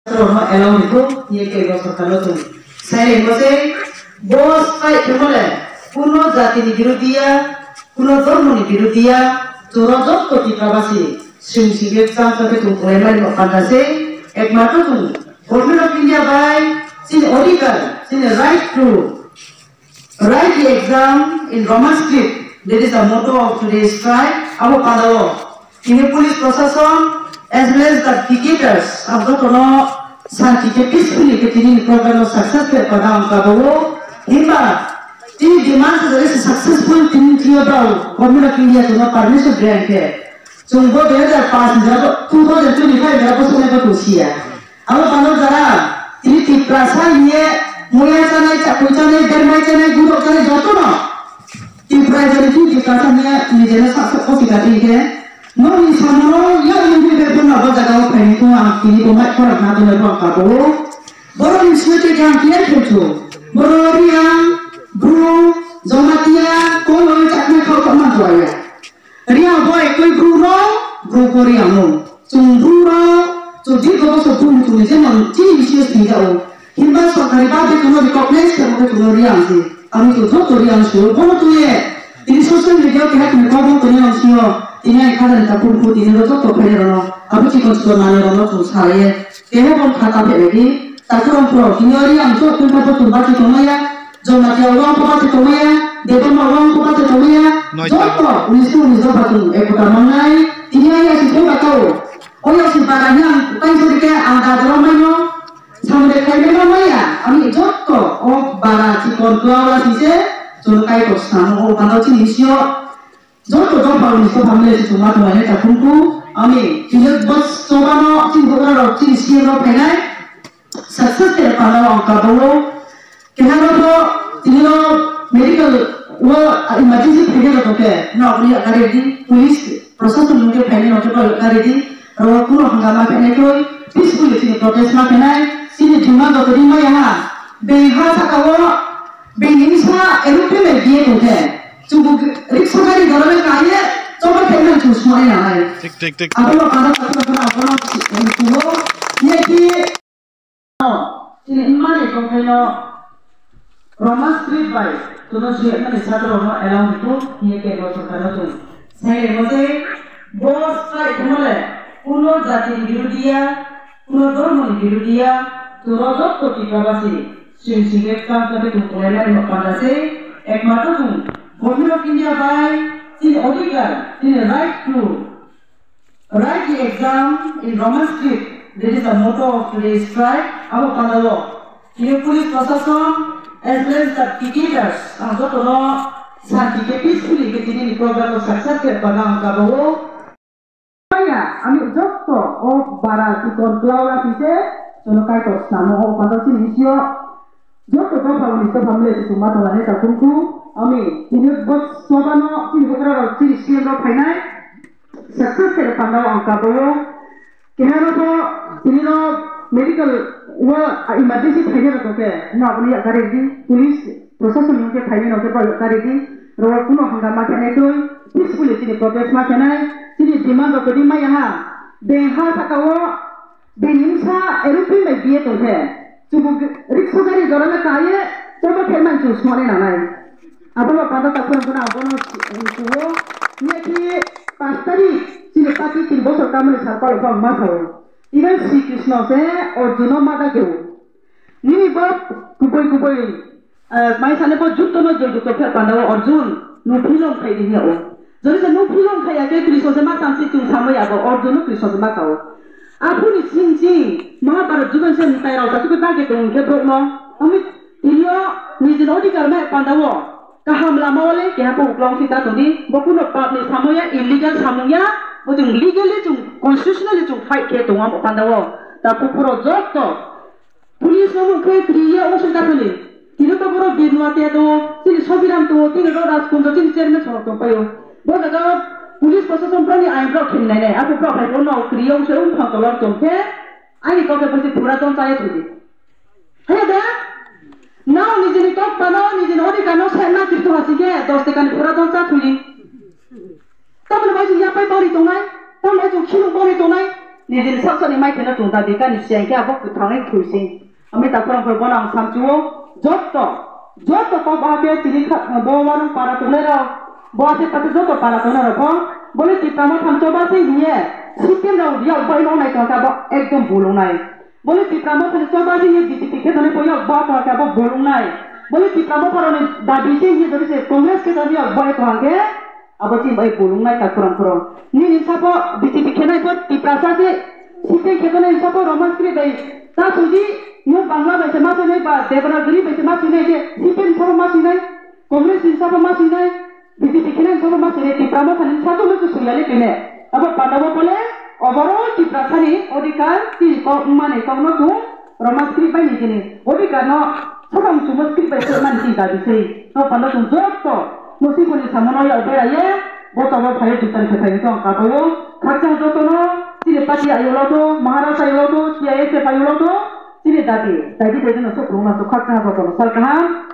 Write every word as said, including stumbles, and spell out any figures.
Rokno allow rikho, hiye kebo sorkarno chwng. Sai rikho se, bo strike khemo le, kuno jatini birodhiya, kuno dhormoni birodhiya, chwng rok jotto Tiprabasi, sring singkhe chang chang khe chwng tonglaimani no panda se, ekmatro chwng Government of India bai chini odhikar, chini right to Write the exam in Roman script. That is the motto of today's strike. Abo pandao tini police prosason as well as the picketeers ang jotono santi khe peacefully khe tini ni program no success khe pada ang kabao. Himba tini demand se jare successful tini tini brao Government of India jono permission grant khe. Chwng bo dui hajar paanch ni jora bo, two thousand twenty-five ni jora bo swngnai bo tong siya. Abo pano jora, tini Tiprasa hiye, muya chanai, chakui chanai, bermai chanai, gurok chanai, jotono. Tipra jani tini Tiprasa hiye, nijeno sak sak kosi kati hiye. Nokni samono, yang nini bebeno bo jaga o phaini thung ang tini bo mai khorok na dole bo ang kabo. Borok ni simi twi khe ang clear khe thu. Borok Riang, Bru, Jamatia, Koloi, Chakma, Khao, Khao, Mantuaya. Riang bo ekoi bru rok, bru ko riang o. Chwng bru rok, chwng dirgo bosor bru muchungni jemon chini bisingo sini jao. Himba sorkari ba bekono recognize khe bo bekono riang si. Ang chwng joto riang si. Bono tuye, tini social media o keha tini kok toni ang sio. Tini ang khajani ta phuru phuru tini ro joto khairok no. Abo chikon chikon manwi rok no chwng salaye. Keha bom khata phebedi. Takhurong pro, tini ori ang chwng tungkha joto bati tongmaya. Jamatia wang ko bati tongmaya, Debbarma wang ko bati tongmaya, Noita. Joto unis ko unis dopha chwng ekota mangnai, tini aya si thung bakao. Oya si bara yang, tai sori ke ang da jora maino, samde khai maino maya, ami joto o bara chikon kwlaola si se, chwng kai ko snamo o pano chini sio. Joto dopha unis dopha mile se chwngma tonglainai ta phungku, ami tini bos chobano chini bugra rok chini C M rok phainai, success khe pano ang kabao. Keha rok tini no medical o emergency phainai rok khe no ni gari di police prosason nungke phainai rok khe gari di ro kuno hangama phainai koi peacefully chini protest ma phainai chini demand rok di maya ha beng ha saka o Bini sa erupe me biye tongkhe. Chubu riksa gari gorole kaiye choba thekna chu sumai nanai. Thik, thik, thik. Abono kada kada kada abono chubo. Ye ki. Chini imani tongkhaino Roman script bai tuno suyakmani satrokno allow hiku hiye ke bo sorkarno chung. Sai rebote bo strike khumole kuno jatini birudiya, kuno dhormoni birudiya, turo jotto Tiprabasi. Sing singkhe kang khe tung tonglaimani panda se ekmatro chwng Government of India bai chini odhikar, chini right to write the exam in Roman script. That is the motto of today's strike. Abo pandao tini police prosason as well as the picketeers ang jotono santi khe peacefully khe tini ni program no success khe panda ang kabao. Maya, ami jotto o bara chikon kwlaola sise, jono kaitor snamo o pando chini sio. Jotto dopha uni dopha mile se chuma tongla ne ta kungku, ami tini bos sobano chini bokra rok chini sio rok phainai. Success khe panda ang kabao. Keha rok tini no medical wa emergency phainai rok khe, no aboni yakari di police. Prosason ni hwnkhe phainai no khe bai kari di, ro kuno hangama khenai twi, peacefully chini protest ma khenai, chini demand rok kwdwi maya ha, beng ha saka o, bini wngsa aeroplane bai biye tongkhe, chubu riksa gari jora le kaiye, choba khe man chu songni nanai. Abono panda ta khwrang khwrang abono chuo, hiya khe paanch tarik chini pati tin bosor kamani sal palo phang ma sao. Even Sri Krishna se Arjuna ma da khe o. Nini bo kubui kubui, eh, mai sane bo jukto no joi jukto phe panda o Arjun, nung philong khai di hiya o. Jodi se nung philong khai ya khe Krishna se ma tang si chung samai ya bo Arjun no Krishna se ma ka o. Aphuru ni sing sing Mahabharat jugan se tai rao ta suku ta ke tong khe brok no. Ami tini o nijin odhikar mai panda o. Kaham lama o le keha khe uklong si ta tong di. Bo kuno pap ni samung ya, illegal samung ya. Bo chung legally chung constitutionally chung fight khe tong o panda o. Ta kuphuro jotto. Police no mung khe kriya o sung ta thani. Tini to boro Birnua te to, tini Sobiram to, tini ro Rajkund to, tini chairman sorok tong payo. Bo jaga police prosason prani ain rok khin nai nai. Apo pro phai no kriya o sung phang tolor tong khe. Ani kok khe bosi pura ton chaya thudi. Haya da? Nao nijini kok pano, nijini odhikar no sen na tirtu hasi khe, dos tekani pura ton cha thudi. Tamni bai jing yapai bori tongnai, tamni bai jing khilung bori tongnai. nijini sak sakni maithai no chwng dabi kani siyang khe abo kwthangwi thwi se. Ami takhorang khe bono ang samchuo, jotto, jotto kok bahai khe tini kha-, bo warung para tongnai rok, bo ase pato jotto para tongnai rok bo, bole Tipra Motha ni choba se hiye, C P M rok yak bai no nai tongkha bo ekdom bolong nai. Bole Tipra Motha ni choba se hiye B J P khe tongnai bo yak ba tongkha bo bolong nai. Bole Tipra Motha rok ni dabi se hiye dori se Congress khe tongnai yak bai tongkha khe, abo chini bai bolong nai takhorang khoro. Nini sabo B J P khenai bo Tiprasa se, C P M khetonai sabo Roman script bai ta suji, no Bangla bai se ma suinai ba Devanagari bai se ma suinai je, C P M sabo ma suinai, Congress ni sabo ma suinai, B J P khenai sabo ma suinai, Tipra Motha ni sabo no suiya le kene. Abo pandabo bole overall Tiprasa ni odhikar tini kok mani kok no chung Roman script bai ni jini odhikar no sakang chuma script bai se man ti dabi sei. No panda chung jotto musiboni samono ya beraye, bo tobo phayo jutan se phayo tong kabo. Khakchang jotono chini party ayolo to, Maharaj ayolo to, T I S F ayolo to, chini dabi, dabi dabi no sok rungna sok khakchang jotono sal kaham.